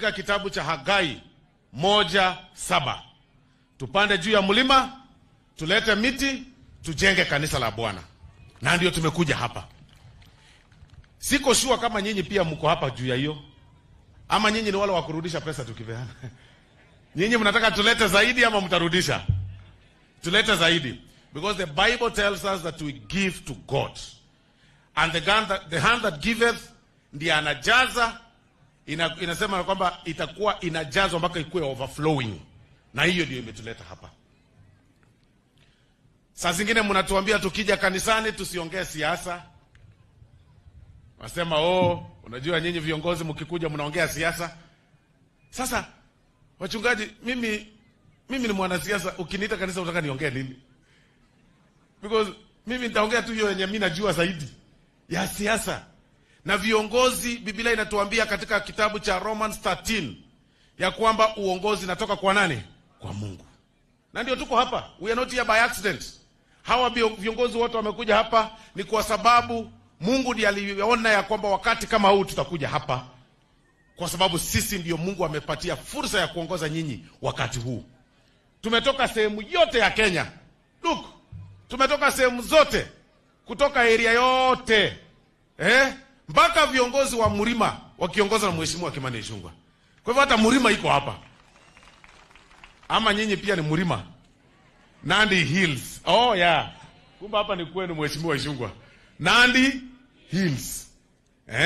katika kitabu cha Hagai 1:7. Tupande juu ya mlima, tulete miti, tujenge kanisa la Bwana. Na ndio tumekuja hapa. Siko sure kama nyinyi pia mko hapa juu ya hiyo, ama nyinyi ni wale wa kurudisha pesa tukipeana. Nyinyi mnataka tulete zaidi ama mtarudisha? Tulete zaidi. Because the Bible tells us that we give to God. And the hand that giveth ndiye anajaza. Inasema kwamba itakuwa inajazwa mpaka ikuwe overflowing. Na hiyo ndio imetuleta hapa. Saa zingine mnatuambia tukija kanisani tusiongee siasa. Wasema, oh, unajua nyinyi viongozi mkikuja mnaongea siasa. Sasa wachungaji, mimi ni mwanasiasa, ukiniita kanisa unataka niongee nini? Because mimi nitaongea tu hiyo yenye mimi najua zaidi ya siasa. Na viongozi, Biblia inatuambia katika kitabu cha Romans 13 ya kwamba uongozi natoka kwa nani? Kwa Mungu. Na ndio tuko hapa. We are not here by accident. Hawa viongozi wote wamekuja hapa ni kwa sababu Mungu ndiye aliona ya kwamba wakati kama huu tutakuja hapa, kwa sababu sisi ndio Mungu amepatia fursa ya kuongoza nyinyi wakati huu. Tumetoka sehemu yote ya Kenya. Look, tumetoka sehemu zote, kutoka area yote. Mpaka viongozi wa Murima wakiongoza na Mheshimiwa Kimani Ichung'wah. Kwa hivyo hata Murima iko hapa. Ama nyinyi pia ni Murima? Nandi Hills. Oh yeah. Kumbe hapa ni kwenu Mheshimiwa Ichung'wah. Nandi Hills.